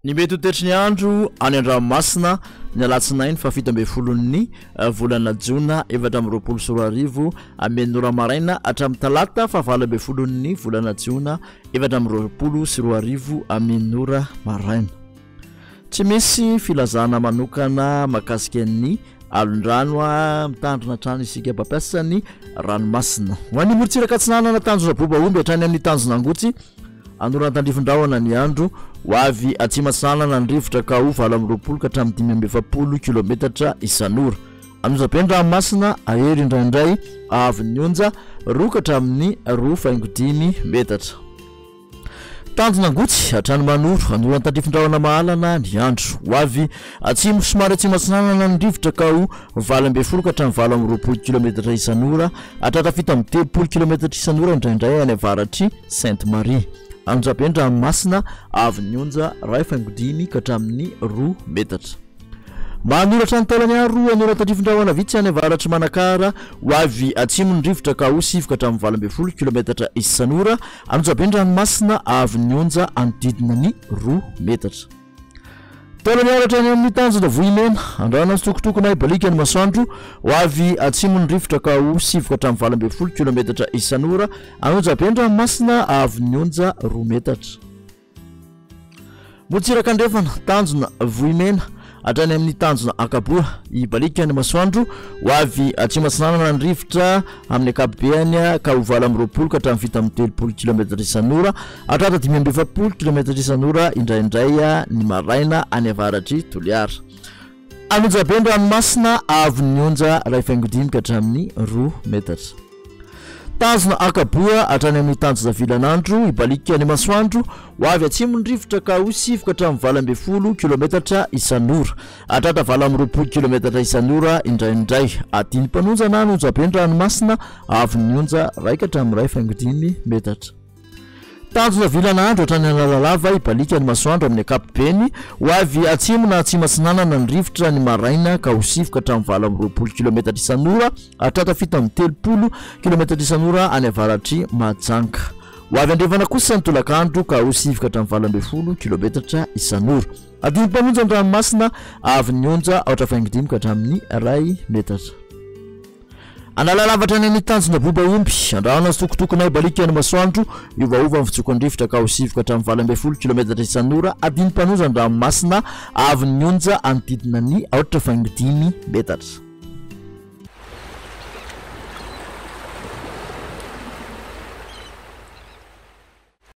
Ny mety ho toetry ny andro any an-dranomasina ny alatsinainy faha 17 ny volana jona 2024 amin'ny ora maraina hatramin'ny talata faha 18 ny volana jona 2024 amin'ny ora maraina. Tsy misy filazana manokana mahakasika ny alondrano mitandrina hatrany isika mpampiasa ny ranomasina. Ho an'ny morontsiraka atsinanana tanjona boba omby hatrany amin'ny tanjona angotsy anorana tandrifin-drahona ny andro ho avy atsimo atsinanana ny rivotra ka ho 28 ka hatramin'ny 45 kilometatra isan'ora. Anonjabe ny ranomasina ahery indraindray avy ny onja 2 ka hatramin'ny 2.5 metatra. Tanjona Angotsy, hatrany Manoro, Anorohana tandrifin-drahona mahalana ny andro. Ho avy atsimo somary atsimo atsinanana ny rivotra ka ho 18 ka hatramin'ny 28 kilometatra isan'ora, hatratra 37 kilometatra isan'ora indraindray any avaratr'i Sainte Marie. Anjojabe ny ranomasina, avy ny onja 1.5 ka hatramin'ny 2 metatra. Manoratra ny taolany aro an'ora tandrifin-drahona vitsy any avaratr'i Manakara ho avy atsimo ny rivotra ka ho 9 ka hatramin'ny 18 kilometatra isan'ora. Anonjabe ny ranomasina avy ny onja hanodidina ny 2 metatra. Taolany aro hatrany amin'ny tanjona Vohimena, Andrana tsitokotoko na hibaliaka ny masoandro ho avy atsimo ny rivotra ka ho 9 ka hatramin'ny 18 kilometatra isan'ora. Anonjabe ny ranomasina avy ny onja 2 metatra. Morontsiraka andrefana, tanjona Vohimena hatrany amin'ny tanjona Ankaboa. Hibaliaka ny masoandro ho avy atsimo atsinanana ny rivotra amin'ny ankapobeany ka ho 28 ka hatramin'ny 37 kilometatra isan'ora hatratra 45 kilometatra isan'ora indraindray ny maraina any avaratr'i Toliara. Anonjabe ny ranomasina avon'ny onja 1.5 ka hatramin'ny 2 metatra. Tanjona Ankaboa hatrany amin'ny tanjona Vilanandro, hibaliaka ny masoandro, ho avy atsimo ny rivotra ka ho 9 ka hatramin'ny 18 kilometatra isan'ora. Hatratra 28 kilometatra isan'ora indraindray. Adin'ny mpanonja na anonjabe ny ranomasina avon'ny onja 1 ka hatramin'ny 1.5 metatra. Tanjona vilana andro hatrany Analalava hibaliaka ny masoandro amin'ny ankapobeny. Ho avy atsimo na atsimo atsinanana ny rivotra ny maraina ka ho 9 ka hatramin'ny 28 kilometatra isan'ora hatratra 37 kilometatra isan'ora any avaratr'i Mahajanga. Ho avy andrefana kosa ny tolakandro ka ho 9 ka hatramin'ny 18 kilometatra isan'ora. Adin'ny mpanonja ny ranomasina avy ny onja 4.5 ka hatramin'ny 1 metatra. Analalava hatrany amin'ny tanjona boba omby, andrahona sy tokotokona hibaliaka ny masoandro, miovaova ny fitsokan-drivotra ka ho 9 ka hatramin'ny 18 kilometatra isan'ora, adin'ny mpanonja ny ranomasina avy ny onja hanodidina ny 4.5 metatra.